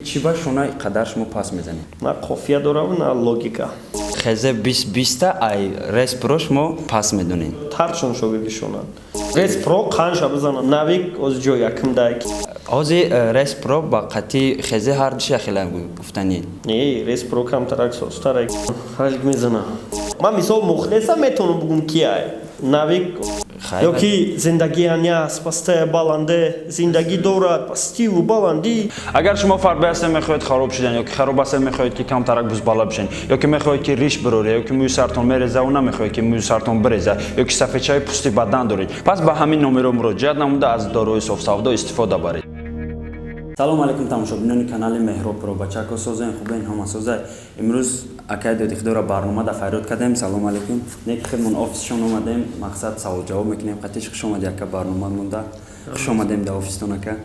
Чӣ ба шуна қадар шумо пас мезанед? На қофия дораву, на логика. Хезе 20 20-та ай Респро шумо пас медонед? Тарчон шогирди шонанд. Респро қанша бизанад, Навик оз ҷой якм дай. Ҳозир Респро ба қатъи Хезе ҳар душ яхела гуфтанӣ. Не, Респро камтарак состарак ҳалик мезана. Ман мисол мухлисам, метавонам бугум, ки ай Навик ё ки зиндагианя пастая баланде зиндагӣ дорад, пастиву баландӣ. Агар шумо фарбе ҳастед, мехоҳед хароб шудан, ё ки хароб ҳастед, мехоҳед, ки камтарак бузбала бишед, ё ки мехоҳед, ки риш бироред, ё ки мӯи сартон мерезаву намехоҳед, ки мӯи сартон биреза, ё ки сафедчаи пӯсти бадан доред, пас ба ҳамин номеро муроҷиат намуда, аз дорои софсавдо истифода баред. Салому алайкум, тамошобинони канали Меҳроб Про. Бачако, созен, хубен, ҳама созай? Имрӯз акай Додихдора барнома да файрод кардем. Салому алайкум. Неки хидмон офисшон омадем, мақсад савол ҷавоб мекунем қатиш. Хуш омади, ака, барнома монда. Хуш омадем да офистон, ака.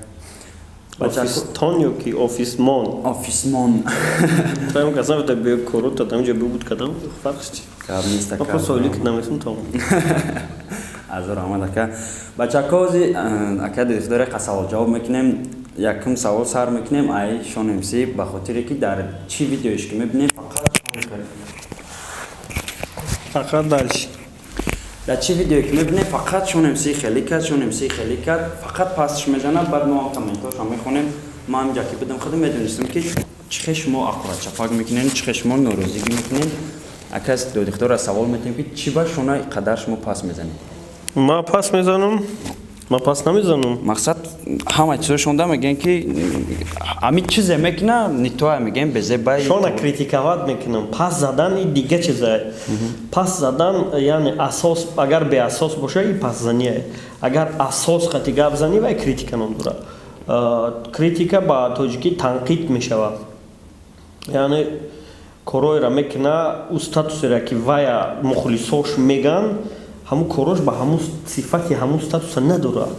Офистон ё ки офисмон? Офисмон. Таем касам да бе корута тамҷа бубуд кадам, фарқш чи? Гап нест, ака. Ма соли ки намесум там. Азор омад, ака. Бачако, ози ака Додихдора қа савол ҷавоб мекунем. Якум савол сар мекунем ай Шон МС, ба хотире ки дар чӣ видеош ки мебинем, фақат Фақат дальше. Дар чӣ видеое ки мебинем, фақат Шон МС хеле кард, Шон МС хеле кард, фақат пастш мезанад. Баъд мо ҳам комментҳошро мехонем. Ман ҳамҷа ки будам, худам медонистам, ки чӣ хел шумо аққурат-чапак мекунед, чӣ хел шумо норозигӣ мекунед. Акас Додихтора савол метиҳем, ки чӣ ба шуна қадар шумо пас мезанед? Ма пас мезанам? Ма пас намезанам. Мақсад, ҳама чизошонда мегӯем, ки ҳамин чизе мекуна, нитоа мегӯем, безебай. Шона критиковать мекунам. Пас задан и дига чизае. Пас задан яъне асос, агар беасос боша, и пасзание. Агар асос қати гап занӣ, вай критика ном дорад. Критика ба тоҷикӣ танқид мешавад. Яъне корҳоеро мекуна, ӯ статусеро, ки вая мухлисош меган, ҳамун корош ба ҳамун сифати ҳамун статуса надорад.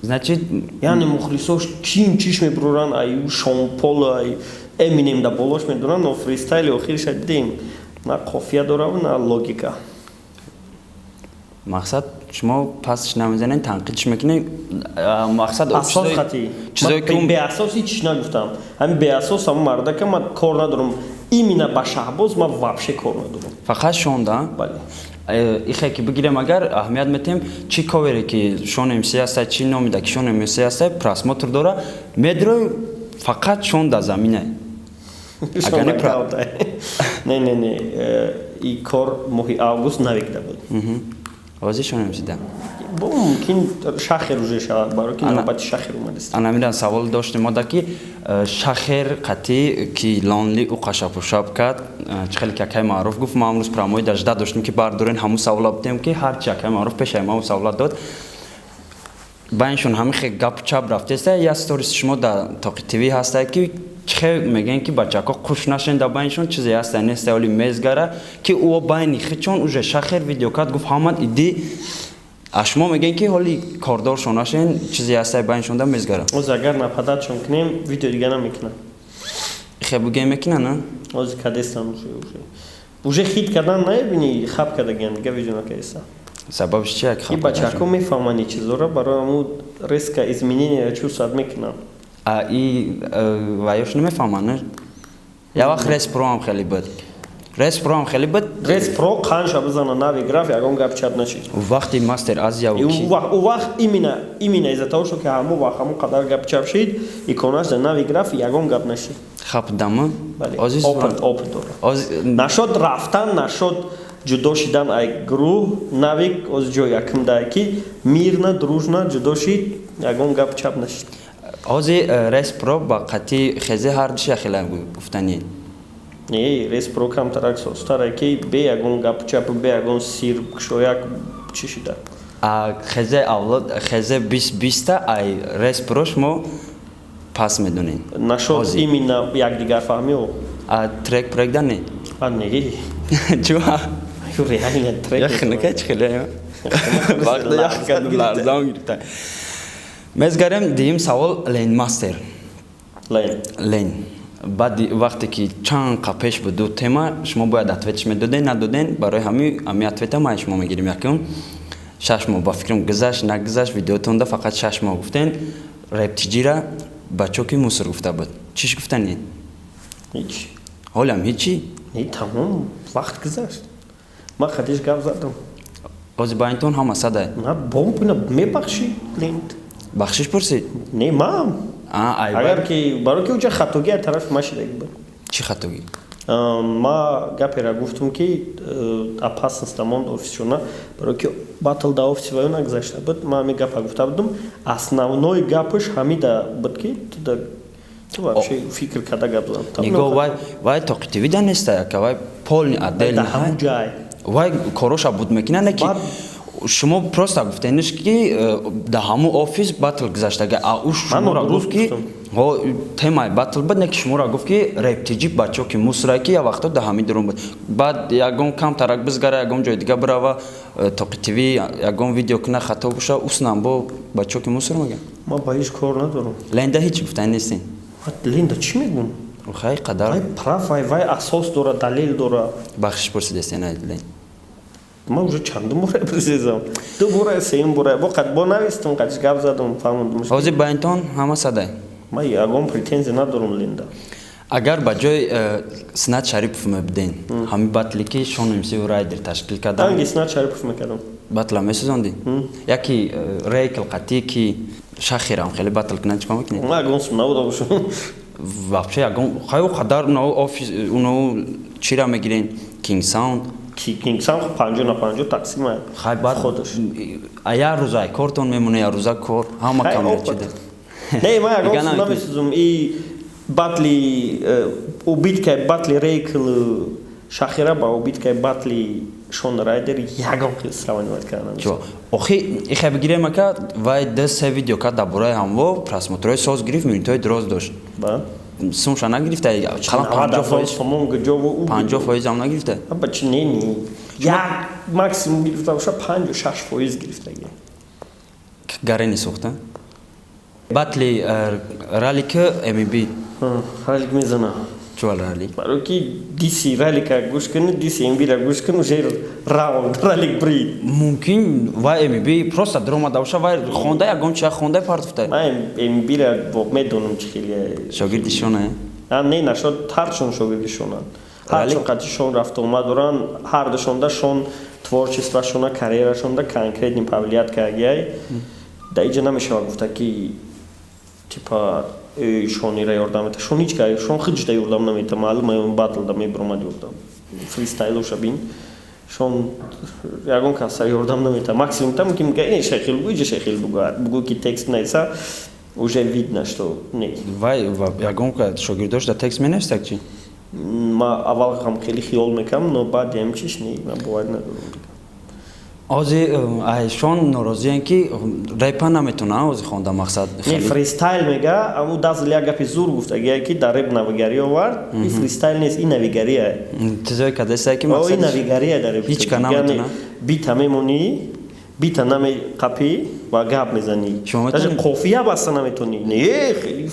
Значит, яъне мухлисош чим чиш мебуроранд, ай Шонпол, ай Эминем да болош медоранд, но фристайли охириша дидем, на қофия дораву, на логика. Мақсад, шумо пасш намезанед, танқидш мекунед, мақсад асос хати чизое ки беасос ҳичиш нагуфтам. Ҳамин беасос ҳамун мардака ман кор надорам. Именно ба Шаҳбоз ман вообще кор надорам. Фақат Шонда? Бале. Ихе ки бигирем, агар аҳамият метем, чӣ ковере ки Шон МС ҳаста, чӣ номида ки Шон МС ҳаста, просмотр дора, медрои, фақат Шон да замина. Не, не, не, и кор моҳи август навикда буд. Ҳозир Шон МС да. Бо мумкин Шахер уже шавад, барои ки навбати Шахер омадист. Ана миран савол доштем мода, ки Шахер қатӣ ки Лонли ӯ қашапушап кард, чӣ хеле ки акай Маъруф гуфт. Ма амрӯз прямой дажда доштем, ки бардорен ҳамун савола будем, ки ҳарчи акай Маъруф пешаи ма савола дод, байншон ҳамин хе гап чап рафтеста. Я сторис шумо дар Тоқи ТВ ҳастае, ки чихе мегӯян, ки бачако қуш нашен, дар байншон чизе ҳаста, неста, оли мезгара, ки ӯ байни хичон уже Шахер видео кард, гуфт: «Ҳамад, иди». А шумо мегӯен, ки ҳоли кордоршон нашен, чизе ҳастай байншонда, мезгара. Оз агар нападатшон кунем, видео дига намекунам. Хе бугӯем, мекуна, на? Оз кадестан, уже хит кардан наебини, хаб кардагиан, дига видео накардеста. Сабабш чи як? И бачако мефаҳманд и чизоро, барои ҳамун резко изменения чувствовать мекунам. А и ваёш намефаҳманд, не? Я вақт Респро ҳам хеле буд, Респро ҳам хеле буд. Респро қанша бизана, нави граф, ягон гап чап нашид. Вақти Мастер Азия. Ӯ вақт именно из-за того, что ки ҳамон вақт ҳамон қадар гап чап шид, иконаш да нави граф ягон гап нашид. Хап дама. Опыт дора. Нашод рафтан, нашод ҷудо шидан ай гурӯҳ, Навик оз ҷой якм да, ки мирно, дружно ҷудо шид, ягон гап чап нашид. Ҳозир Респро ба қатъи Хезе ҳар душ яхела гуфтанӣ. Не, Респро камтарак состара, ки бе ягон гап чап, бе ягон сир кушояк чӣ шида. А Хезе авлод, Хезе 20 20-та ай Респро шумо пас медонед? Нашод именно якдигарфаҳмио. А трек проекда не? А не. Чуа? Реально трек. Яхнака чӣ хеле вақта ях кардам, ларзам гирифта. Мезгарем дуюм савол, Лен Мастер. Лен. Лен баъди вақте ки чанд қа пеш буд ду тема, шумо бояд ответш медоден, надоден. Барои ҳами ответа ман шумо мегирем. Якум, 6 моҳ ба фикрам гузашт, нагузашт, видеотонда фақат 6 моҳ гуфтен рептиҷира. Бачо ки мусор гуфта буд, чиш гуфтани? Ҳеч. Ҳолам ҳечи? Не, тамом, вақт гузашт, ман хатиш гап задам. Ҳозир байнтон ҳама садай? На, бомб мебахшӣ Ленд. Бахшиш пурсид? Не, ман агар ки барои ки уҷа хатогӣ аз тарафи ма шидаги буд. Чӣ хатогӣ? Ма гапера гуфтум, ки опасность монд офисшона, барои ки батл да офиси ваё нагузашта буд. Ма ҳами гапа гуфта будум. Основной гапаш ҳамида буд, ки ту вообще фикр карда гап зад. Нигоҳ, вай Тоқи ТВ да неста, яка вай полный отдельно. Ҳамун ҷай. Вай короша буд мекина, не ки шумо просто гуфтениш, ки да ҳамун офис батл гузаштага, а ӯ шуморо гуфт, ки темаи батл буд, не ки шуморо гуфт, ки рептиҷи бачо ки мусора, ки як вақто да ҳамин дурун буд. Баъд ягон камтарак бизгара, ягон ҷои дига бирава, Тоқи ТВ ягон видео куна, хато боша, уснам бо бачо ки мусор мегӯям. Ман ба ҳеҷ кор надорам. Ленда ҳеҷ гуфтани нестин? Ленда чӣ мегӯм? Хай, қадар. Вай прав, вай асос дора, далел дора. Бахшиш пурсидестен лен? Ман уже чандум бора пурсидам, ду бора, сеюм бора, бо қад бо навистум, қадиш гап задум, фаҳмондум. Ҳозир байнтон ҳама садай? Ман ягон претензия надорум Ленда. Агар ба ҷои Синат Шарипов мебуден, ҳамин батле ки Шон МС Райдер ташкил кардам. Анги Синат Шарипов мекардам. Батла месӯзондӣ? Яки рейкл қатӣ ки шахирам хеле батл кунад, чикор мекунед? Ман ягон сум набуда бошам. Вообще ягон хай қадар уно офис, уно чира мегирен, Кинг Саунд. Кинг Саунд 50 на 50 тақсим. Хай, баъд худаш. А як рӯза ай кортон мемона, як рӯза кор ҳама камера чида. Не, ман ягон сум намесӯзум. И батли убиткаи батли рейкл шахира ба убиткаи батли Шон Райдер ягон хел сравнивать карда намешавад. Охи, ихе бигирем, ака, вай д се видео кард дар бораи ҳамво, просмотрҳои соз гирифт, минутҳои дроз дошт. Сумша нагирифта, қалам 50%-ам нагирифта. Ба чи не, як максимум гирифта боша, 56% гирифтаги. Гарени сӯхта. Батли Ралик МБ. Ралик мезана. Чувал Ралик? Барои ки диси Ралика гӯш кунӣ, диси МБра гӯш кун, уже раунд Ралик брид. Мумкин вай МБ просто даромада боша, вай хонда, ягон чия хонда партофта. Ман МБра медонам, чи хеле. Шогирди шона? А, не, нашод, ҳарчон шогирди шонанд, ҳарчон қати шон рафту омад доранд, ҳардушонда шон творчествошона, карьерашонда конкретный повлиять кардагиай. Да иҷа намешавад гуфта, ки типа шонира ёрдам мета. Шон ҳеч ка, шон худш да ёрдам намета. Маълума, батлда мебиромад, ёрдам фристайлоша бин, шон ягон каса ёрдам намета. Максимум там ки мега, ин шахил бугӯ, иҷа шахил бугӯ, бугӯ ки текст нависа, уже видно, что не. Вай ягон шогирдош да текст менависак чи? Ма аввал ҳам хеле хиёл мекардам, но баъди ҳам чиш не, ман бовар надорам. Ҳозир шон норозиян, ки репа наметона ҳозир хонда, мақсад. Не, фристайл мега, аму Дазл як гапи зур гуфтагия, ки дар реп навигарӣ овард. И фристайл нест, и навигария. Чизое кадесае ки и навигария дар реп. Ҳеч ка наметона. Бита мемонӣ, бита намеқапӣ ва гап мезанӣ, даже қофия баста наметонӣ. Не, хеле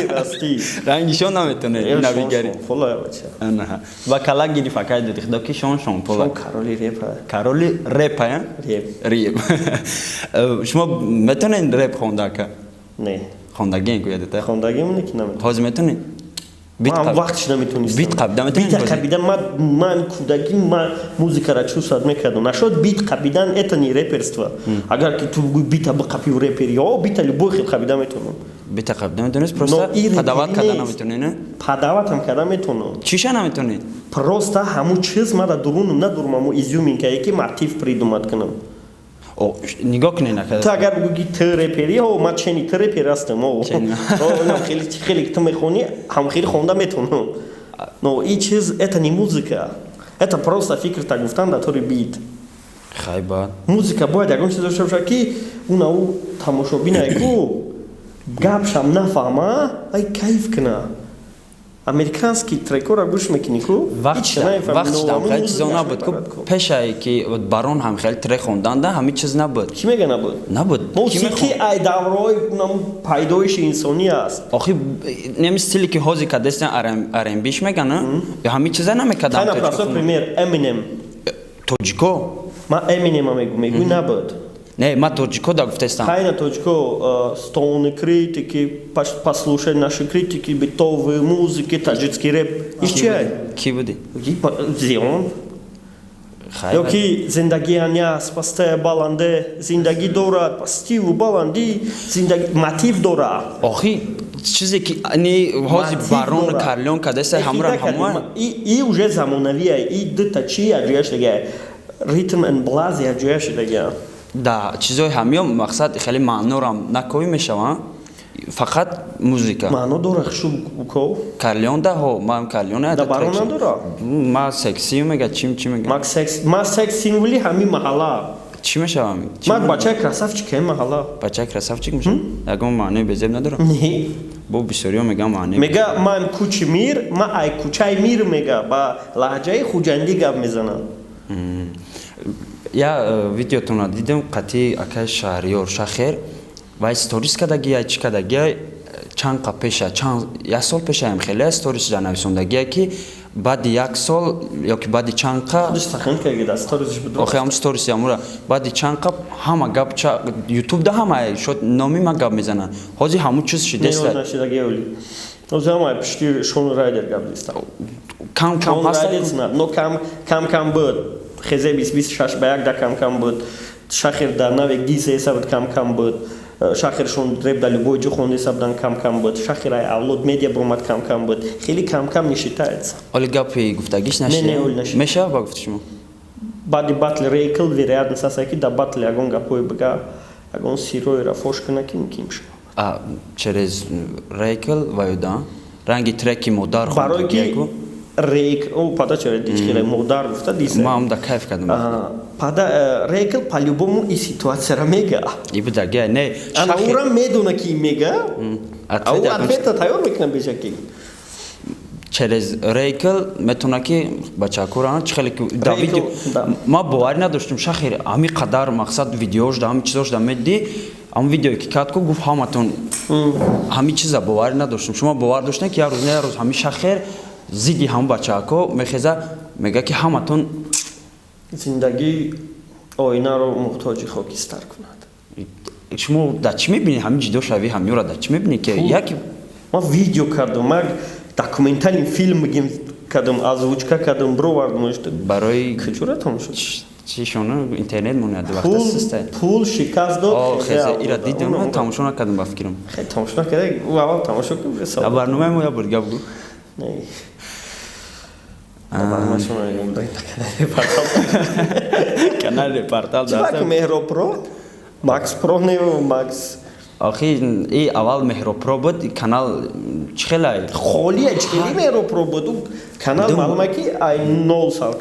расти. Рангишон наметоне навигарӣ ва калак гирифт, акай доди худо, ки шон шонпола. Короли репа. Короли репа. Реп. Реп. Шумо метонед реп хонда, ака? Не. Хондагиен гӯядета. Хондагием, не ки наметонам. Ҳозир метонед? Ман вақтш наметонистам. Бит қабида метонед? Бита қабидан, ман кӯдакӣ ман музикара чувствовать мекардам. Нашод бит қабидан, это не реперство. Агар ки ту бугӯй, бита биқапи, репер ё бита любой хел қабида метонам. Бита қабида метонед, просто подавать карда наметонед, не? Подаватам карда метонам. Чиша наметонед? Просто ҳамун чиз ма дар дурунам надорам, ҳамун изюминкае, ки мотив придумать кунам. Нигоҳ кунед, ака. Ту агар бугӯй, ки ту репери, о, ман чени ту репер ҳастам, о, хеле хеле ту мехонӣ, ҳам хеле хонда метонам, но и чиз, это не музыка, это просто фикр так гуфтан дар тори бит. Хай, баъд. Музыка бояд ягон чиз дошта бошад, ки уна ӯ тамошобинае ку гапшам нафаҳма, ай кайф куна. Американский трекора гӯш мекунӣ ку. Вақтшам хеле чизо набуд ку, пешае ки барон ҳам хеле трек хонданда ҳамин чиз набуд. Кӣ мега набуд? Набуд. Мусиқӣ ай давраҳои пайдоиши инсонӣ аст. Охи, неми стиле ки ҳозир кадестан, R&B-ш меган, ҳамин чиза намекардам. Просто пример, Эминем. Тоҷико. Ман Эминема мегӯ, мегӯй набуд. Не, ма тоҷико да гуфтестам. Хайна тоҷико стоуны критики, послушай наши критики, битовые музыки, таджикский рэп. Иш чиай? Ки буди? Зион. Ё ки зиндагӣ аняс пастая баланде, зиндагӣ дорад пастиву баландӣ, зиндагӣ мотив дорад. Охи, чизе ки ни ҳози Барон Карлеон кадеса, ҳамура ҳамуа. И уже замонавия, и дута чи яҷоя шудага, rhythm and blues яҷоя шудага. Да, чизои ҳамиё мақсад хеле маънорам накоӣ мешаванд, фақат музыка. Маъно дора, шу ко. Карлеон да, ҳо, ман Карлеон. Да, Барон надора. Ма секси мега, чим чи мега? Мак секс, ма секс символи ҳами маҳалла. Чӣ мешавам? Мак бачаи красавчик ҳами маҳалла. Бачаи красавчик мешавам, ягон маънои безеб надорам. Не. Бо бисёриё мегам маънои. Мега ман кӯчи мир, ма ай кӯчаи мир, мега, ба лаҳҷаи хуҷандӣ гап мезанам. Я видеотонро дидем қатъи акаи Шаҳриёр Шахер, вай сторис кардагия, чӣ кардагия, чанд қа пеша, чанд як сол пешаям хеле сторис нависондагия, ки баъди як сол ёки баъди чанд қа, охи, ҳам сторис амура баъди чанд қа ҳама гап ютуб да ҳама шод номи ма гап мезананд. Ҳозир ҳамун чиз шидеста. Ҳама пишти Шон Райдер гап зиста. Кам кам. Ҳаст, но кам кам кам буд. Хезе 26 ба 1 да кам кам буд, Шахер да навек диса буд, кам кам буд. Шахершон реп да любой ҷо хондеса будан, кам кам буд. Шахер ай Авлод Медиа бромад, кам кам буд. Хеле кам кам не считается. Оли гапи гуфтагиш нашид мешава ба гуфти шумо? Баъди батли Рейкл вероятность аст, ки да батли ягон гапҳое бига, ягон сирҳоеро фош куна, ки мумкин шавад. Через Рейкл ваюда ранги треки модар. Барои ки Рейк о пада чера дичхеле модар гуфта диса. Ман да кайф кардам. Пада Рейкл по-любому и ситуацияра мега. И будаги не. Ана ура медона, ки мега, а ӯ ответа тайёр мекунад бешаки. Через Рейкл метавона, ки бачакура чӣ хеле ки да видео ма боварӣ надоштум, Шахир ҳами қадар мақсад видеош да ҳами чизош да меди, ҳамн видеое ки кад ку гуфт, ҳаматон ҳами чиза боварӣ надоштум. Шумо бовар доштем, ки як рӯз, не як рӯз ҳами Шахер зидди ҳамн бачаҳако мехеза, мега, ки ҳаматон. Зиндагӣ оинаро муҳтоҷи хокистар кунад. Шумо дар чӣ мебинед ҳамин ҷидо шави ҳамёра, дар чӣ мебинед, ки як? Ман видео кардам, ман документальный фильм бигем кардам, озвучка кардам, бировардам. Барои куҷора тамошо? Чишона интернет монад. Пул шикаст дод. Ира дидам, тамошо накардам, ба фикрам. Хеле тамошо накарда, аввал тамошо кун. Барномаи мо як бор гап гӯ. Не, барномашон канали портал. Меҳробпро, Макс Про, не Макс. Охи, и аввал Меҳробпро буд канал, чӣ хелай? Холия чӣ хели Меҳробпро буд канал, маълума, ки ай нол сар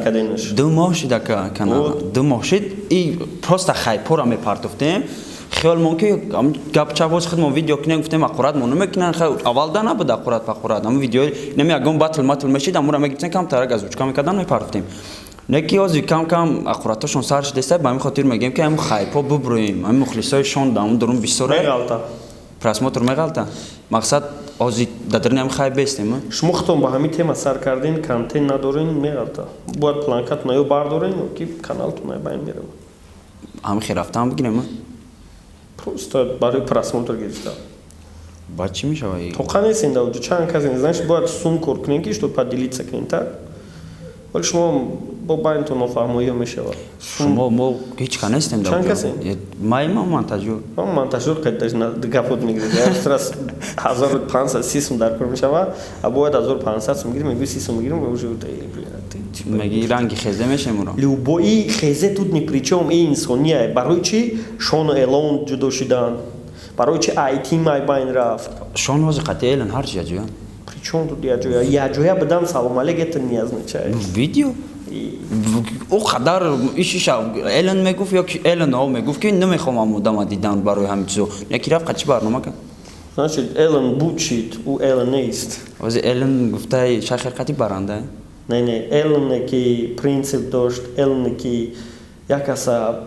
карденаш. 2 моҳ шид, ака, канал 2 моҳ шид. И просто хайпора мепартофтем, хиёлмон ки гапча боз худмон видео кунем, гуфтем, ақурат мо намекунан. Аввал да набуд ақурат пақурат, ҳамн видео нами ягон батл матл мешид, амура мегирифтем, камтарак озвучка мекардан, мепартофтем. Не ки ҳозир кам кам ақуратошон сар шудеста, ба ҳамин хотир мегӯем, ки ҳамн хайпо бубурӯем, ҳамин мухлисои шон дар дурун бисёре. Меғалта. Просмотр меғалта, мақсад ҳозир дар даруни ҳамин хайп бестем. Шумо худтон ба ҳамин тема сар кардем, контент надорем, меғалта. Бояд планкатона ё бардорем, ё ки каналтона байн меравад. Ҳамин хел рафтан бигирем. Просто барои просмотр гирифта. Баъд чӣ мешавад? Тоқа нестем дар уҷо, чанд касе, значит, бояд сум кор кунем, ки что поделиться кунем, так? Вале шумо бо байнтон нофаҳмоиҳо мешавад. Шумо, мо ҳеҷ ка нестем. Чанд касе? Майма монтажёр. Монтажёр гапот мегиред, раз 1500 сум дар кор мешава, а бояд 1500 сум гирим, мегӯи 30 сум гирим, уже. Меги ранги хезе мешем уро. Любой хезе тут ни при чём, и инсония. Барои чи Шону Элон ҷудо шидан? Барои чи айтим ай байн рафт? Шон ҳозир қатъи Элон ҳар чи яҷоя. Причём тут яҷоя? Яҷоя бидам, салом алейк, это не означает. Видео о қадар ишиша Элон мегуфт, ё ки Элон о мегуфт, ки намехоҳам одама дидан барои ҳамин чизо, яки рафт қачи барнома кард. Значит, Элон бучид, ӯ Элон нест. Ҳозир Элон гуфтаи Шахер қатъи баранда. Не, Элоне ки принцип дошт, Элоне ки як каса,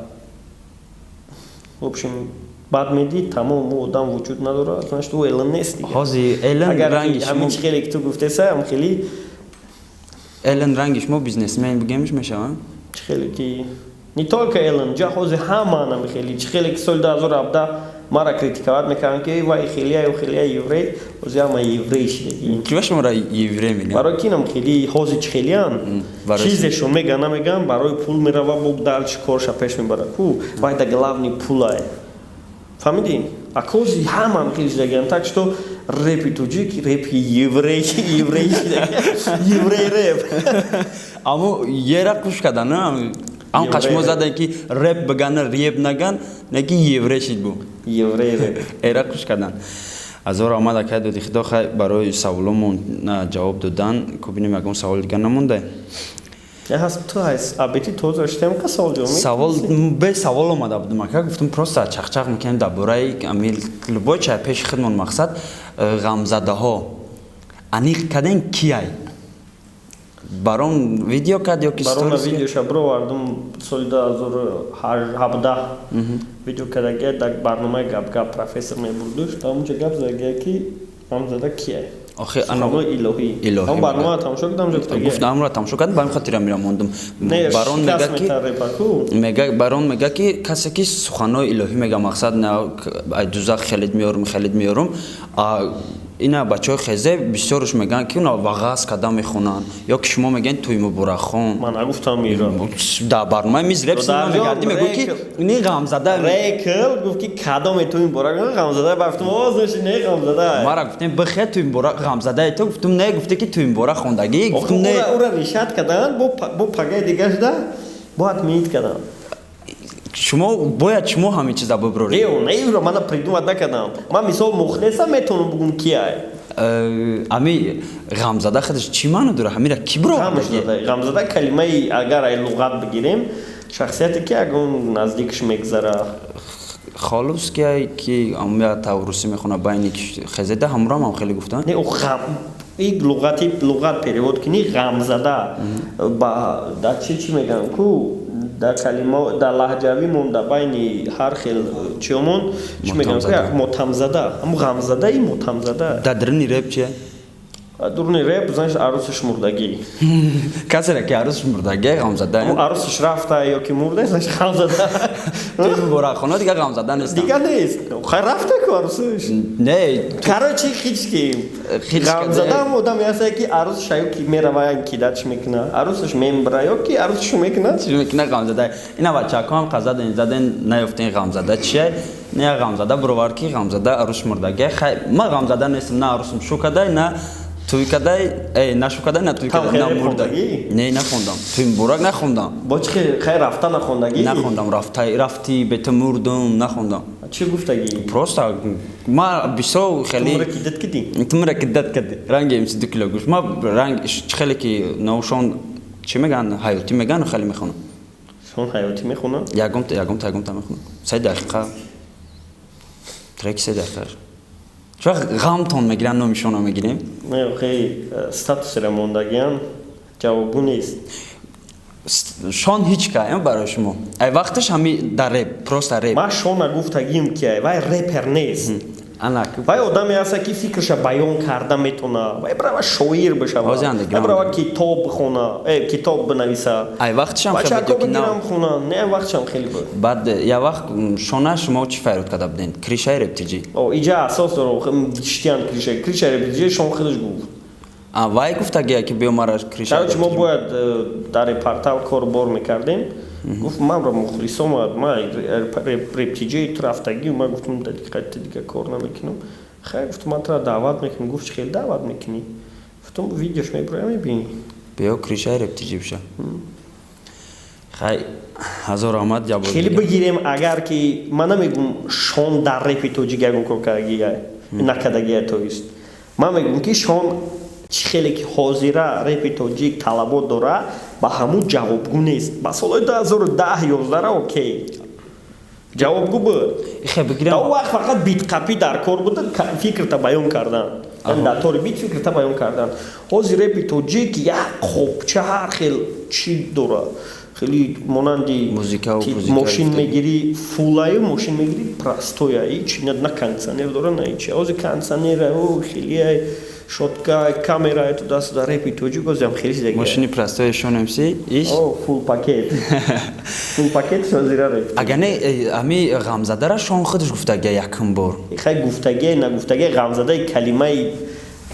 в общем, бад медид, тамом, ӯ одам вуҷуд надорад, значит, ӯ Элон нест. Ҳозир Элон ранги ҳамин чи хеле ки ту гуфтеса, ҳам хеле. Элон ранги шумо бизнесмен бигемиш мешавад? Чӣ хеле ки Не только Элон, ҷа ҳози ҳама намихели. Чи хеле ки соли 2017 мара критиковать мекардам, ки вай хелия, хелия еврей, ҳози ҳама еврей шидаги. Ки ба шуморо еврей мегӯянд? Барои ки нам хели ҳози чи хелиян, чизешон меган, намеган, барои пул мерава, бо дальше корша пеш мебара. Ку вай да главный пулае. Фаҳмидӣ? А кози ҳама хели шидагиан, так что репи тоҷик репи еврей, еврей шидаги, еврей реп. Аммо ера қуш кардан, ам қашмо задан, ки реп биган, реп наган, не ки еврей шид бу. Еврей реп. Эра қуш кардан. Азор омад, акай доди худо, хай, барои саволомон ҷавоб додан. Кубинем, ягон савол дигар намонда? Ҳаст, ту ҳаст, абети тоза штем ка савол ҷавоб. Савол бе савол омада будум, ака, гуфтум, просто чақчақ мекунем дар бораи ами любой чай пеши худмон. Мақсад, ғамзадаҳо аниқ кардем, кияй? Барон видео кард ё ки? Барона видеоша бировардум, соли 2017 видео кардагия, дар барномаи Гапгап профессор мебурдуш, ҳамунҷа гап задагия, ки ғамзада кияй. Охи илоҳӣ. Илоҳӣ. Барнома тамошо кардам. Гуфт, амро тамошо кардам, ба ҳамин хотир амира мондум. Барон мега, ки мега, барон мега, ки касе ки суханҳои илоҳӣ мега, мақсад, ай дузах хелид меорум, хелид меорум. Ина бачаҳои хезе бисёрш мегӯянд, ки уна вағаз карда мехонанд, ё ки шумо мегӯед, туй муборакхон. Ман нагуфтам ира. Дар барномаи миз реп мегардӣ, мегӯ, ки не ғамзада. Рекл гуфт, ки кадоме туй муборак ғамзада, бафтум, оз не ғамзада. Мара гуфтем, бихе, туй муборак ғамзадаи ту, гуфтум, не, гуфте, ки туй муборак хондагӣ, гуфтум, не. Ура решать карданд, бо пагаи дигар шуда бо отменить карданд. Шумо бояд, шумо ҳамин чиза бибуроред. Не, не, мана придумать накардам. Ман мисол мухлисам, метавонам бугум, кияй. Ами ғамзада худаш чӣ маъно дорад? Ҳамира ки биро? Ғамзада калимаи, агар ай луғат бигирем, шахсияте ки ягон наздикш мегзара. Холус ки ки амя таврусӣ мехона, байни хезеда ҳамурам ҳам хеле гуфтанд. Не, ғам ик луғати, луғат перевод кунӣ, ғамзада ба дар чи чӣ мегӯям ку, дар калима, дар лаҳҷавимон, дар байни ҳар хел чиёмон чӣ мегӯям ку, мотамзада, ҳамун ғамзадаи мотамзада. Дар даруни реп чия? Дуруни реп, значит, арӯсаш мурдагӣ. Касере ки арӯсаш мурдагӣ, ғамзада. Арӯсаш рафта ё ки мурда, значит, ғамзада. Муборакхона дигар ғамзада нест. Дигар нест, хай, рафта ку арӯсаш. Не. Короче, хички ғамзада ҳам одаме ҳаста, ки арӯсаш ё ки мерава, кидатш мекуна, арӯсаш мембра ё ки арӯсашу мекуна. Мекуна, ғамзада. Ина бачако ҳам қазаден заден, наёфтен, ғамзада чия? Не, ғамзада бировар, ки ғамзада арӯс мурдагӣ. Хай, ман ғамзада нестам, на арӯсам шу кадай, на туй кадай, на шу кадай, на туй кадай, на мурда. Не, нахондам, туй муборак нахондам. Бо чи, хай, рафта нахондагӣ? Нахондам, рафта, рафти бета мурдум, нахондам. Чӣ гуфтагӣ? Просто ма бисёр хеле тумра кидат киди. Тумра кидат киди, ранги МС 2 кило гӯш. Ма ранг хеле ки наушон чӣ мегӯянд, ҳаётӣ мегӯянд, хеле мехонам. Шон ҳаётӣ мехонам. Ягонта, ягонта, ягонта мехонам, 3 дақиқа треки, 3 дақиқа. Чӣ вақт ғамтон мегиранд, номишонро мегирем? Не, хей, статусера мондагиан, ҷавобгӯ нест. Шон ҳеҷ ка барои шумо ай вақташ ҳами дар реп, просто реп. Ман шона гуфтагим, ки вай репер нест. Вай одаме ҳаста, ки фикраша баён карда метона, вай брава шоир бишава, вай брава китоб бихона, китоб бинависа. Ай вақтшам. Бачако бигирам хона, не, вақтшам хеле буд. Баъд я вақт шона шумо чӣ файрод карда буден? Кришаи рептиҷи. Иҷа асос доро штиян, криша рептиҷи, шон худаш гуфт. Вай гуфтагия, ки биё мара криша. Короче, мо бояд дар портал кор бор мекардем, гуфт, манро мухлис омад, ма рептиҷаи ту рафтагӣ. Ма гуфтам, дақиқати дига кор намекунам. Хай, гуфтам, ман тура даъват мекунам. Гуфт, чӣ хел даъват мекунӣ? Гуфтам, видеош мебурам, мебинӣ. Биё, кришаи рептиҷи биша. Хай, ҳазор раҳмат. Хеле бигирем, агар ки ман намегум, шон дар репи тоҷик ягон кор кардагия накардагия, то есть ман мегӯм, ки шон чӣ хеле ки ҳозира репи тоҷик талабот дора, ба ҳамун ҷавобгӯ нест. Ба солҳои 2010, 11 окей, ҷавобгӯ буд. Он вақт фақат битқапӣ дар кор буда, фикрта баён кардан, дар тори бит фикрта баён кардан. Ҳозир репи тоҷик як қопча ҳар хел чӣ дора. Хеле монанди Музикаву пузика мошин гуфтагӣ. Мегирӣ, фулаю мошин мегирӣ, простоя, ҳичи на кондиционер дора, на ҳичи. Ҳозир кондиционера, о, хелиай шотка, камера, туда-сюда. Репи тоҷик ҳозирам хеле шидагия. Мошини простои Шон МС иш. О, фул пакет, фул пакет ҳозира реп. Агар не, ҳами ғамзадара Шон худаш гуфтагия якум бор. Хай, гуфтагия, нагуфтагия, ғамзадаи калимаи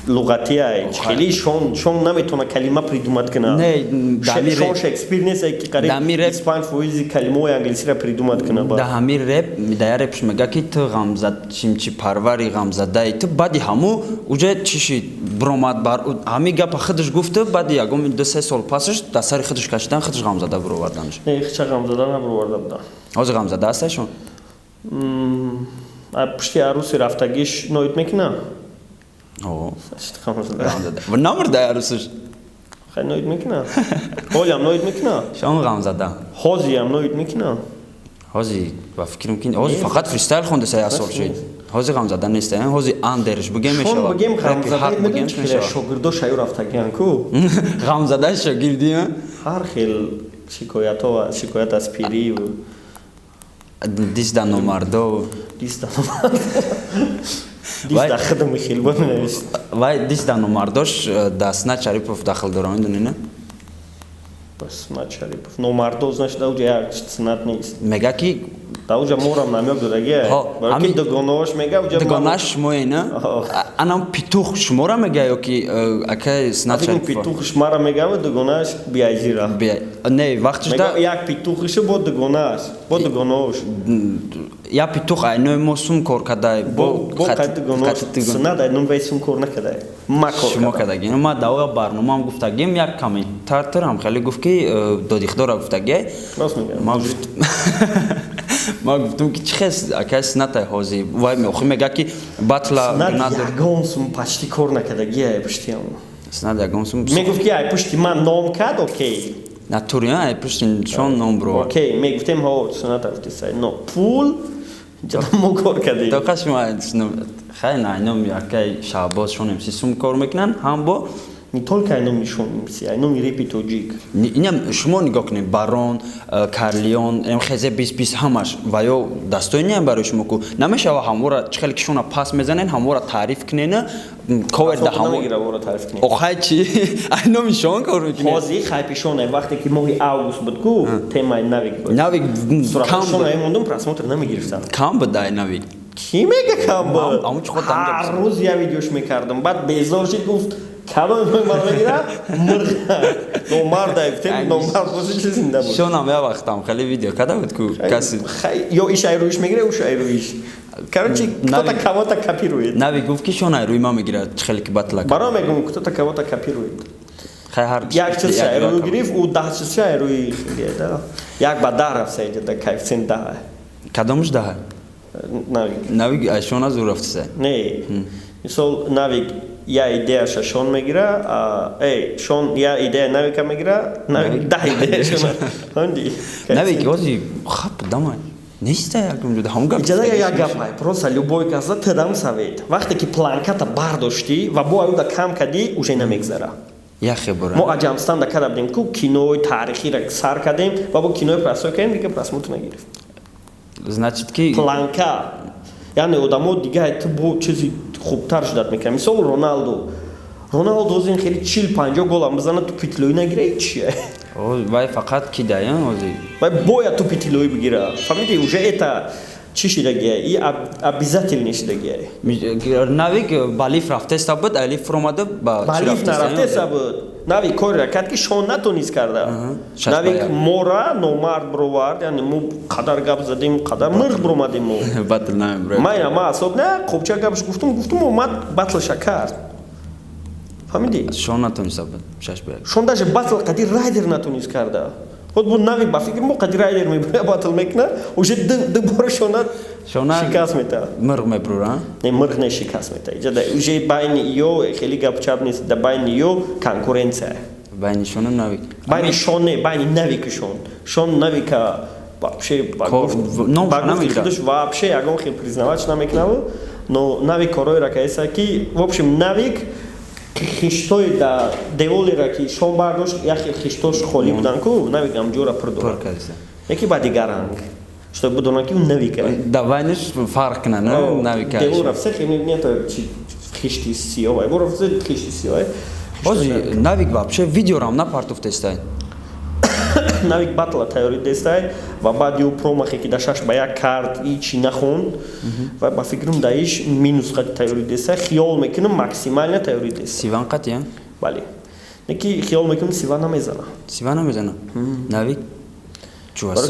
луғатия. Хеле Шон наметавона калима придумать кунад. Не, дами Шон реп. Шекспир нест, ки қариб Дами реп. 25% калимаҳои англисиро придумать кунад. Да, ҳами реп, да, я репш мега, ки ту ғамзад, чимчи парвари, ғамзадаи ту. Баъди ҳаму уже чӣ шид, биромад бар ҳами гапа худаш гуфту, баъди ягон 2-3 сол пасаш дар сари худаш кашидан, худаш ғамзада бироварданаш. Не, хича ғамзада набироварда буда. Ҳозир ғамзада аста Шон? Пушти аруси рафтагиш ноид мекуна. О. Ғамзада. Ғамзада ва намурда арусаш. Хай, ноид мекуна, ҳолиам ноид мекуна. Шон ғамзада. Ҳозиам ноид мекуна. Ҳозир ба фикрам, ки ҳозир фақат фристайл хонда, сая сол шид. Ҳозир ғамзада нест, ҳозир андерш бугем Шон мешавад. бигем Репи ғамзада ҳақ бугем медонӣ, чӣ хеле мешавад. Шогирдо шаю рафтагиан ку. Ғамзада шогирди, а? Ҳар хел шикоятҳо, шикоят аз пириву Дисда номардо. Диста, диста худам хел бо менавист. Вай дисда номардош да Снат Шарипов дахл дора, медонӣ, не? Снат Шарипов номардо, значит, да, уҷа як Снат нест. Мега, ки Да, уҷа морам намёк додагия. Ҳо, барои ки дугонаош мега уҷа. Дугонаш шумое, на? Ҳо. Анам питух шумора мега ё ки акай Снат Фикр Шарипов? Петухш мара мегава, дугонааш биайзира. Не, вақтиш мега да як петухишу бо дугонааш, бо дугонаош. Я питух айнои мо сум кор кадай. Бо қай дугонаош. Снат айнум вай сум кор накадай, ма кор Шумо кардам. кардагӣ. Ма давоя барномаам гуфтагим, як комментаторам хеле гуфт, ки додихдора гуфтагӣ. Рост мегӯям. Ма гуфтум, ки чӣ хес акай Снатай ҳозир вай охи мега, ки батла Снат надор. Ягон сум почти кор накардагия пуштиам. Снат ягон сум Мегуфт, ки ай пушти ман ном кард, окей. Натури, ай пушти шон ном бро. Окей, мегуфтем, ҳо, Снат афтисай, но пул ҷада мо кор кардем. Тоқа шумо хай найном акай Шаҳбоз Шон МС сум кор мекунанд ҳам бо Не только айноми Шон МС, айноми репи тоҷик. Инам шумо нигоҳ кунед, Барон, Карлион, МХЗ 2020, ҳамаш ва ё дастоиниам барои шумо ку намешава. Ҳамвора чӣ хеле ки шуна пас мезанен, ҳамвора таъриф кунена, ковер да ҳамо. Намегира вора таъриф кунем. Охай, чи айноми шон кор мекунед? Ҳозир хайпишоне, вақте ки моҳи август буд ку, темаи навик буд. Навик кам Суратшон буд. Мондум, просмотр намегирифтам. Кам буд ай навик. Кӣ мега кам буд? Аму чӣ ход дамҷа Ҳар рӯз я видеош мекардам, баъд безор шид, гуфт, кадом мара мегира, мурғ номард гуфтем, номард бози чи зинда буд. Шонам я вақтам хеле видео када буд ку каси. Хай, ё иш айрӯиш мегира, уш айрӯиш, короче, кто-то кого-то копирует. Навик гуфт, ки шон ай рӯи ма мегирад, чӣ хеле ки батла. Баро мегум, кто-то кого-то копирует. Хай, ҳар Як чиз айрӯ гирифт, ӯ 10 чиз айрӯи да, як ба 10 рафт, сайҷа коэффициент 10. Кадомш 10? Навик. Навик ай шона зур рафтиса. Не, мисол, навик я идеяша Шон мегира, эй, Шон я идея навика мегира, навик 10 идея шона, фаҳмидӣ? Навик ҳози хап дамай неста, якум ҷуда ҳамун гап. Иҷоза, як гапай, просто любой каса тадам совет: вақте ки планката бардоштӣ ва бо аюда кам кардӣ, уже намегзара. Яхе бора. Мо аҷамстанда карда будем ку, кинои таърихиро сар кардем ва бо кинои просмотр кардем, дига просмотр нагирифт. Значит, ки Планка, яъне одамо дига ту бо чизи хубтар шудат мекунад. Мисол, Роналду, Роналду озин хеле 40-50 голам бизана, тӯпи тиллоӣ нагира, чия? Вай фақат кидая ҳозир. Вай бояд тӯпи тиллоӣ бигира, фаҳмиди? Уже это чӣ шидагия, и обязательный шидагия. Навик ба лиф рафтеста буд, ай лиф фуромада ба Ба чӣ лиф рафтеста, нарафтеста буд. Навик корера кард, ки Шон натонист карда. Шаш Навик ба як. мора номард бировард, яъне мо қадар гап задем, қадар мирғ биромадем мо. Батл намебро. Ман асоб на қобча гапш гуфтум, гуфтум, омад, батлша кард, фаҳмидӣ? Шон натониста буд 6 ба 1. Шон даже батл қади Райдер натонист карда. Худ бу Навик ба фикр мо қади Райдер мебира, батл мекуна, уже ду бора Шона Шона шикаст мета. Мирғ мебрура. Не, мирғ не, шикаст мета. Иҷа да уже байни ё хеле гап чап нест, да байни ё конкуренция. Байни Шону Навик. Байни Шон не, байни Навику Шон. Шон Навика вообще ба ном ба гуфти намегирад. худаш вообще ягон хел признавать намекунаву, но Навик корҳоеро кардеса, ки в общем, Навик Хиштои да деволера, ки Шон бардошт, як хиштош холӣ будан ку, Навик ҳамҷора пур дорад, яки ба дигар ранг, что бидонанд, ки Навика. Да, вайниш фарқ кунад, Навика. Девол рафта, хеле хишти сиёҳ, бо рафта хишти сиёҳ. Бози Навик вообще видеорам напартуфтестай. Навик батла тайёрӣ дестай ва баъди ӯ промахе, ки да 6-1 кард, ичи нахонд ва ба фикрам, да иш минус қати тайёрӣ дестай. Хиёл мекунам, максимально тайёрӣ дест. Сиван қати? Бале, неки хиёл мекунам, Сива намезана. Сива намезана Навик?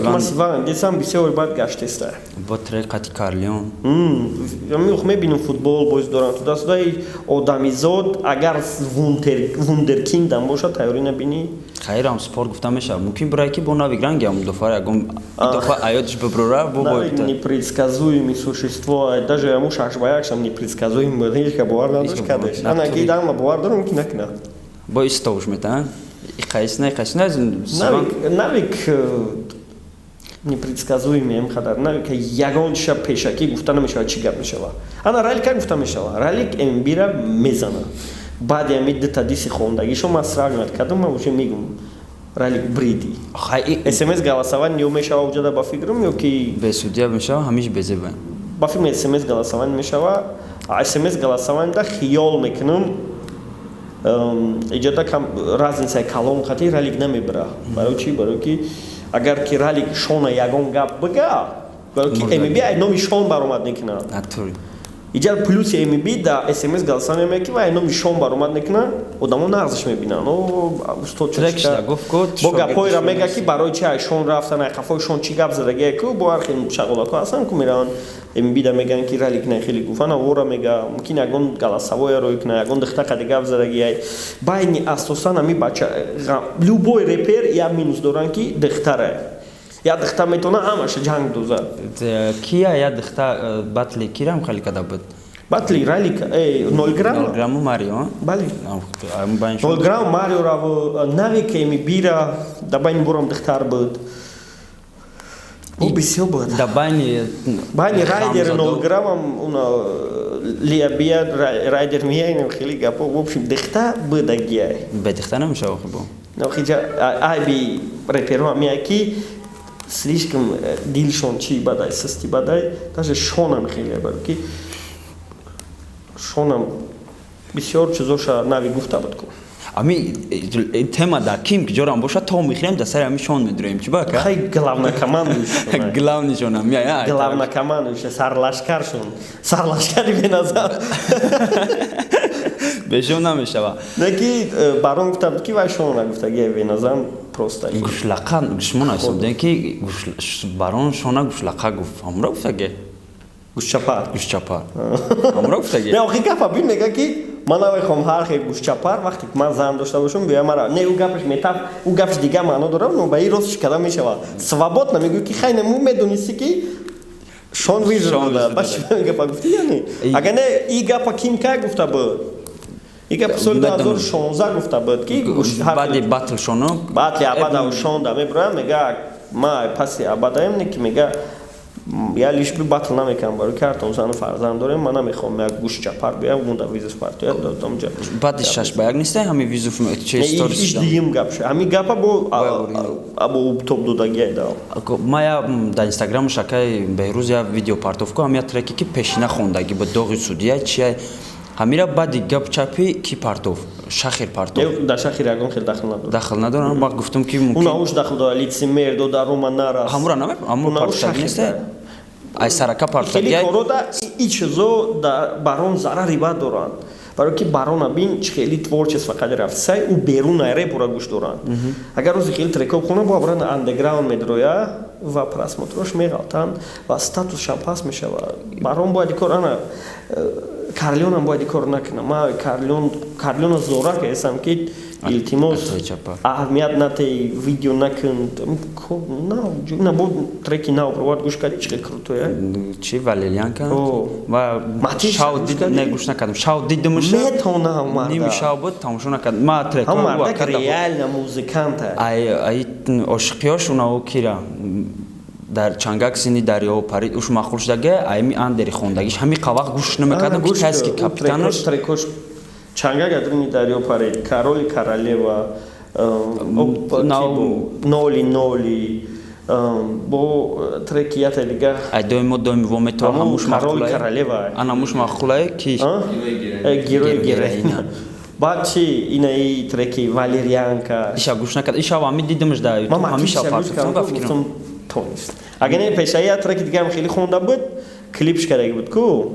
Ман Сиван десам, бисёр бад гаштеста. Бо трек қати Карлион. Мебинам, футбол боз дорам, туда-сюда. Одамизод агар вундеркиндам бошад, тайёрӣ набинӣ. Хайрам, спорт гуфта мешавад, мумкин бирай, ки бо Навик ранги ам дуфар ягон дуфа аёдиш биброра бо. Непредсказуемый существо, даже аму 6-1 шам непредсказуемый буд, ҳеҷ ка бовар надошт, кадеш ана ки дама бовар дорам, ки накунад. Бо истовуш мета, иқайсна, иқайсна. Навик непредсказуемый ем хадар. Навик ягон чиша пешакӣ гуфта намешавад, чӣ гап мешава. Ана Ралик гуфта мешава, Ралик МБра мезана. Баъди ами дута диси хондагишо ман сравнивать кардам, ман уже мегум, Ралик бриди. СМС голосование ё мешава уҷада, ба фикрам, ё ки бе судья мешава, ҳамиш безеба. Ба фикрам, СМС голосование мешава. СМС голосование да хиёл мекунам, иҷода разницаи калон қати Ралик намебира. Барои чӣ? Барои ки агар ки Ралик Шона ягон гап бига, барои ки МБ ай номи Шон баромад мекунад. Иҷа плюси МБ да СМС голосование меки ва ай номи Шон баромад мекунад, одамо нағзш мебинанд. Устод бо гапҳоеро мега, ки барои чи ай Шон рафтан, ай қафои Шон чӣ гап задагие ку, бо ҳар хел шағолако ҳастанд ку, мераванд МБ да мегӯянд, ки Ралик не хеле гуфт, ана вора мега, мумкин ягон голосовое рӯй кунад, ягон духта қади гап задагиай байни. Асосан ами бача, любой репер як минус доранд, ки духтара, як духта метавона ҳамаша ҷанг дозад. Кия як духта батли кирам хеле када буд? Батли Ралик, 0 грамм. 0 грамму Марио. Бале, 0 грамм Марио раву Навик бира да байни бурам духтар буд. О, бисёр буд. Да, байни байни Райдер 0 граммам, уна лия бия Райдер мия, хеле гапо. В общем, духта будагия. Бе духта намешава хубо. Хиҷа айби реперо мия, ки слишком дилшон чи бадай, састи бадай. Даже Шонам хеле, баро ки Шонам бисёр чизоша нави гуфта буд ку. Ами тема да ким ки ҷорам боша, то мехӯрем, да сари ами Шон медуроем, чи бака. Хай, главнокомандующий. Главный шонам я. Главнокомандующий, сарлашкаршон, сарлашкари беназар. Бешон намешава. Неки барон гуфта буд, ки вай Шон нагуфтаги беназар просто. Гушлақа шумо насобдем, ки барон Шона гушлақа гуфт, ҳамура гуфтаги. Гӯшчапар. Гӯшчапар ҳамура гуфтаги. Не, охи гапа бин, мега, ки ман намехоҳам ҳар хел гӯшчапар, вақте ки ман зан дошта бошам, биёя мара. Не, ӯ гапаш метаф, ӯ гапаш дигар маъно дорад, но ба ин ростш када мешавад. Свободно мегӯй, ки хай, нему медонисти, ки Шон вижу да баш гапа гуфти, яъне агар не, и гапа ким кай гуфта буд? И гапа соли 2016 гуфта буд, ки баъди батл Шону. Батли абада Шон да мебурам, мега, ма паси абадаем, не ки мега, я лишь бы батл намекунам, барои ки ҳартон зану фарзанд дорем, ман намехоҳам як гӯшчапар биям, гунда вызов партояд домҷа. Баъди 6-1 нестай ҳами вызов. Иш дуюм гап ша, ҳами гапа бо або топ додагиай да. Ма я дар Инстаграму шакаи Беҳрӯз я видео партовку, ҳам я треке, ки пешина хондагӣ буд, доғи судия чия, ҳамира баъди гап чапи ки партов, Шахир партов. Дар Шахир ягон хел дахл надорад. Дахл надорад. Ма гуфтам, ки мумкин уна уш дахл дорад, лицемер дода рома нарас. Ҳамура наме, ҳамура партов неста, ай сарака партов. Хеле корода и чизо да барон зарари бад доранд, барои ки барона бин, чи хеле творчество қади рафт сай, ӯ берун ай репора гӯш доранд. Агар рӯзи хеле трекҳо хона, бо абран андеграунд медроя ва просмотрош меғалтанд ва статусшам паст мешавад. Барон бояд кор, ана Карлионам бояд кор накунам. Ма Карлион, Карлиона зора кесам, ки илтимос, аҳамият натей, видео накун. На бо треки нав провод гӯш кардӣ, чи хел крутой? Чи, Валерьянка? Ва шав дид, не, гӯш накардам, шав дидимш. Метонам марда. Ними шав буд, тамошо накардам ма трек. Мардак реально музыканта. Ай ай ошиқиёш унао кира дар чангак сини дарё парид, уш маъқул шудаге, айми андери хондагиш ҳами қавақ гӯш намекардам, ки кайски капитанаш. Трекош. Чангак адрини дарё паред, Король королева, ноли ноли, бо треки ята дига. Ай доимо доим во мето ҳамуш Король королева. Ана муш махулае ки? Герой героиня. Баъд чи, инаи треки Валерьянка. Иша гӯш накард, иша ами дидимш да YouTube, ҳамиша партофтам, ба фикрам. Тонист. Агар не, пешаи я треки дигаам хеле хонда буд, клипш кардаги буд ку,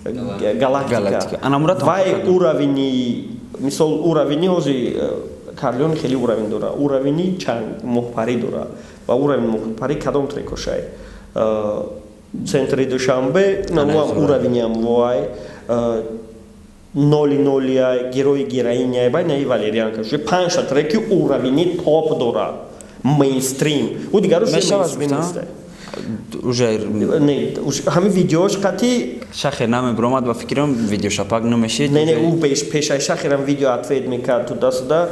Галактика. Вай уровени, мисол, уровени ҳози Карлион хеле уровень дора, уровени чанд моҳпарӣ дора. Ва уровень моҳпарӣ кадом трекошай? Центри Душанбе намуам уровениам вой, ноли нолия, Герои героиня, бай наи Валерьянка. Уже панҷта треки уровени топ дора, мейнстрим. Ӯ дигарош мейнстрим нест. Уже не, ҳамин видеош қати. Шахер намебиромад, ба фикрам, видеошапак намешид. Не, не, ӯ пешаи Шахерам видео ответ мекард туда-сюда.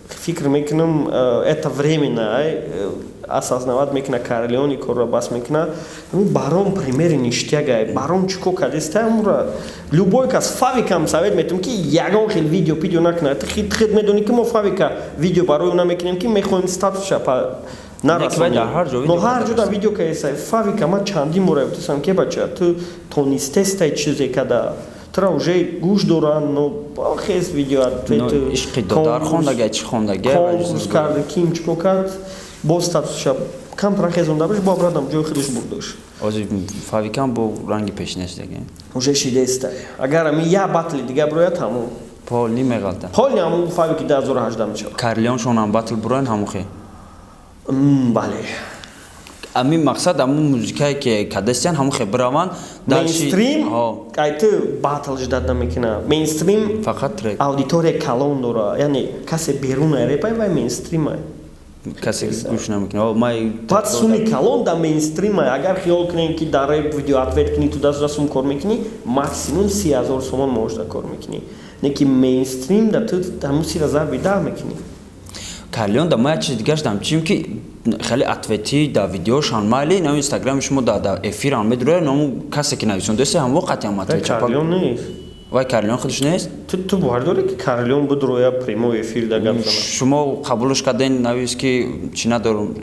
Фикр мекунам, это временно осознавать мекуна, Карлеони корро бас мекуна. Баром примери ништягай, баром чӣ кор кардеста, амура любой кас, Фавикам совет метум, ки ягон хел видео пидео накунад. Хид медонӣ, ки мо Фавика видео барои намекунем, ки мехоҳем статусша нарасонем, но ҳар ҷо да видео каеса Фавика. Ман чандин бора гуфтасам, ки бача, ту тонистестай, чизе када тура уже гӯш доранд, но хес видео. Ишқи додар хондага, чӣ хондага. Конкурс карда, ким чӣ кор кард, боз статусша камтара хезонда баш, бо обратно ҷои худаш бурдаш. Ҳозир Фавикам бо ранги пешинашдаги. Уже шидестай. Агар ами я батли дига бирояд, ҳамун полни меғалта. Полни ҳамун Фавики 2018 мешавад. Карлеоншонам батл буроян, ҳамухе. Бале. Ами мақсад, ҳамун музикае ки кадастиян, ҳамун хе бираванд. Мейнстрим ай ту батл ждать намекуна, мейнстрим. Фақат трек. Аудитория калон дора, яъне касе беруна репай, вай мейнстримай. Касе гӯш намекунад май. Баъд суми калон да мейнстримай. Агар хиёл кунем, ки дар реп видео ответ кунӣ, туда-сюда сум кор мекунӣ, максимум 30 000 сомон маошда кор мекунӣ. Не ки мейнстрим да ту ҳамун сира зарби 10 мекунӣ. Карлион да ма як чизи дигаш дам чим, ки хеле ответи да видеошан майли, на инстаграми шумо да эфирам медуроя, наму касе ки нависондеси, ҳамво қатъиам ответ. Карлион нест. Вай Карлион худаш нест. Ту бовар дорӣ, ки Карлион будроя прямой эфир да гап зана? Шумо қабулш карден, навис, ки чӣ надорум,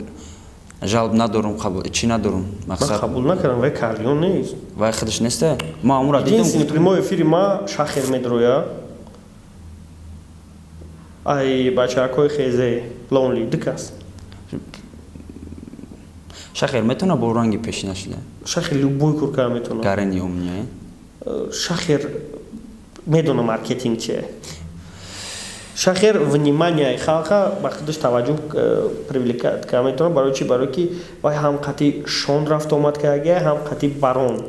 жалб надорум, қабул чӣ надорум. Мақсад қабул накардам, вай Карлион нест. Вай худаш неста, ма амура дидам. Единственный прямой эфири ма Шахер медроя, ай бачаҳакҳои хезе лонли дукас. Шахер метавона бо ранги пешина шуда? Шахер любой кор кара метавона. Гарени умния. Шахер медона маркетинг чие. Шахер внимание халқа ба худаш таваҷҷӯҳ привлекать кара метавона. Барои чи? Барои ки вай ҳам қати Шон рафту омад кардагия, ҳам қати Барон.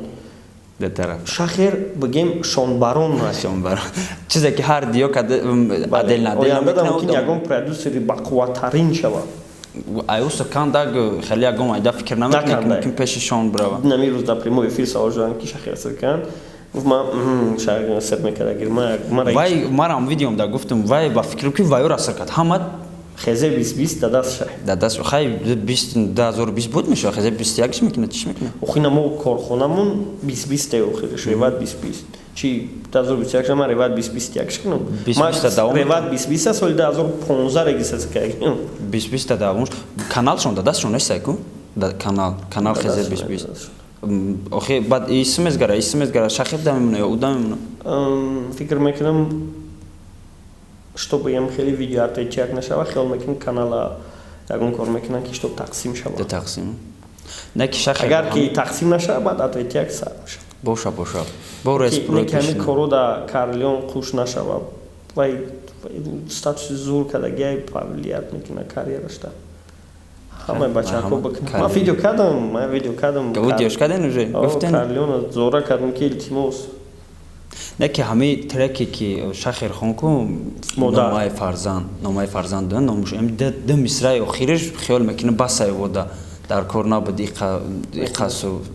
Шахер, бигем, Шонбарон. Шонбарон, чизе ки ҳар диё отдельно. Оянда мумкин ягон продюсери бақувваттарин шавад. Аюса кандаг хеле ягон айда фикр намекунад, мумкин пеши Шон бирава. Нами рӯз дар прямой эфир савол шудам, ки Шахер сир канд. Гуфт: ман Шахер сир мекардагир. Вай марам видеом да гуфтум, вай ба фикрам, ки вайора сир кард ҳама. Хезе 2020 да даст шай. Да даст хай, 2020 буд мешава, хезе 21 мекунад, чиш мекунад. Охина мо корхонамон 2020 е, охириш реват 2020 чи 2021, ман реват 2021 кунам, ман реват 2020 соли 2015 регистрация кардем. 2020 давом каналшон да дастшон нестай ку, канал хезе 2020. Охи баъд исмезгара Шахиб да мемона ё ӯ да мемона? Фикр мекунам, чтобы ям хеле видео отвечак нашава, хиёл мекунам, канала ягон кор мекунам, ки чтоб тақсим шава. Тақсим не ки Шахиб. Агар ки тақсим нашава, баъд ответяк сар мешава. Боша, боша, бо. Не ки ҳамин коро да Карлион қуш нашава, вай статуси зур кардагиай повлиять мекуна карьерашда. Ҳамаи бачаҳако бикунам, ман видео кардам, ман видео кардам. Видеош карден уже? Гуфтен. Карлиона зора кардам, ки илтимос. Не ки ҳамаи треке ки Шахер хон ку, номаи фарзанд, номаи фарзанд, номуш ду мисраи охириш, хиёл мекунам, басай вода дар кор набуд, иқа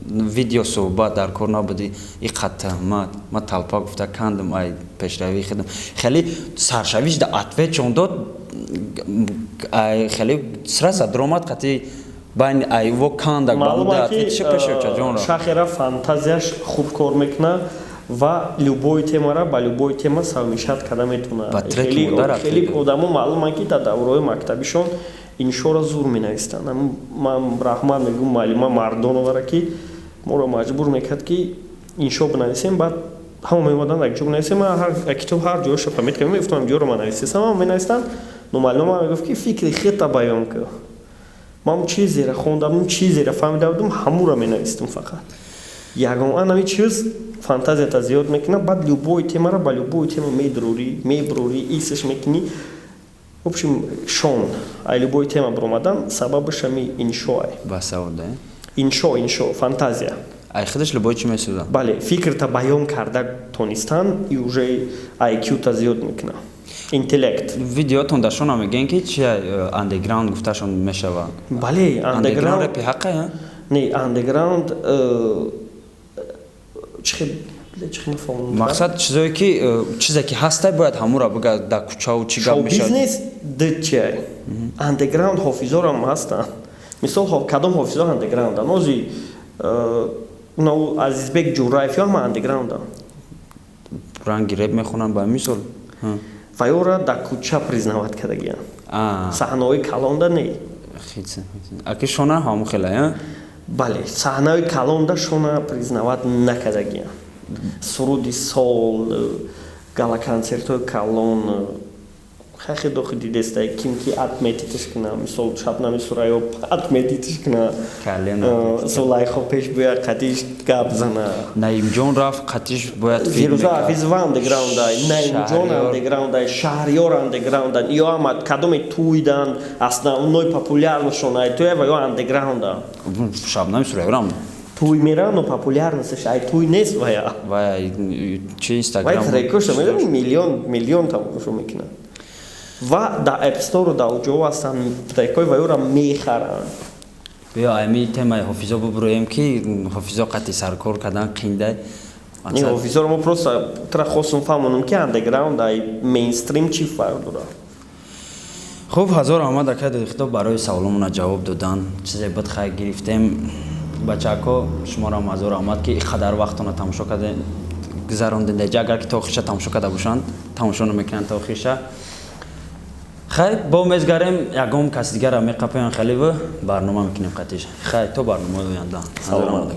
видео суҳбат дар кор набуд, иқа туҳмат, ма талпа гуфта кандам, ай пешравии хидам. Хеле саршавиш да ответчон дод, хеле сразу даромад қати байн ай во кандак. Шахера фантазияш хуб кор мекуна. Ва любой темара ба любой тема совмещать карда метавонад. Хеле одамо маълуманд, ки дар давраҳои мактабишон иншоро зур менавистанд. Ман раҳмат мегӯм муаллима Мардоновара, ки моро маҷбур мекард, ки иншо бинависем. Баъд ҳама меомаданд, як ҷо бинависем. Ман ҳар китоб, ҳар ҷояшо пометка мегуфтам, ҷоро ман нависесам, ҳама менавистанд. Но муаллима мегуфт, ки фикри худта баён кун. Ман чизеро хондам, чизеро фаҳмида будам, ҳамуро менавистам фақат. Ягон анами чиз фантазията зиёд мекунад. Баъд любой темара ба любой тема медрорӣ, меброрӣ, исш мекунӣ. В общем, шон ай любой тема биромадан сабабаш ами иншоай. Ба савода. Иншо, фантазия. Ай худаш любой чӣ месӯзад. Бале, фикрта баён карда тонистан и уже IQ-та зиёд мекунад, интеллект. Видеотон дар шона мегӯен, ки чи андеграунд гуфташон мешава? Бале. Андеграунд репи ҳаққа? Не, андеграунд мақсад чизое ки чизе ки ҳастай, бояд ҳамура бига дар кӯчаву чӣ гап. Бизнес д чи андеграунд ҳофизорам ҳастанд. Мисол, кадом ҳофизо андеграунданд? Ози Азизбек Ҷураев ё ҳама андеграунданд. Ранги реп мехонанд, ба мисол. Ва ёра дар кӯча признавать кардагиянд, саҳнаҳои калонда не. Аки шона ҳаму хела? Бале, саҳнаҳои калонда шона признавать накардагиянд. Суруди сол, гала-концертҳои калон хеле дохи дидестай, ким ки отметить ш куна. Мисол, Шабнами Сурайё отметить ш куна, Зулайхо пеш бояд қатиш гап зана. Наимҷон рафт, қатиш бояд. Фирӯза Ҳафизова андеграундай, Наимҷон андеграундай, Шаҳриёр андеграундан. Ё ама кадоме туйдан, основной популярность шон ай туя ва ё андеграунда. Шабнами Сурайёрам. Туй мера, но популярность ш ай туй нест вая. Вая чи, Инстаграм. Вай трекоша медони, миллион миллион тамошо мекунад ва дар App Store дар ҷо ҳастанд трекҳои ва ёра мехаранд. Биё, ами темаи ҳофизо бубуроем, ки ҳофизо қати саркор кардан қиндай. Не, ҳофизоро мо просто тра хостум фаҳмонам, ки андеграунд ай мейнстрим чӣ фарқ дорад. Хуб, ҳазор раҳмат, акай Додихудо, барои саволомона ҷавоб додан. Чизе буд, хай, гирифтем. Бачако, шуморам ҳазор раҳмат, ки қадар вақтона тамошо карде гузарондем. Деҷа агар ки то охирша тамошо карда бошанд, тамошо намекунанд то охирша. Хай, бо мезгарем, ягон каси дигара меқапоян, хеливу барнома мекунем қатиш. Хай, то барномаи оянда. Саломат.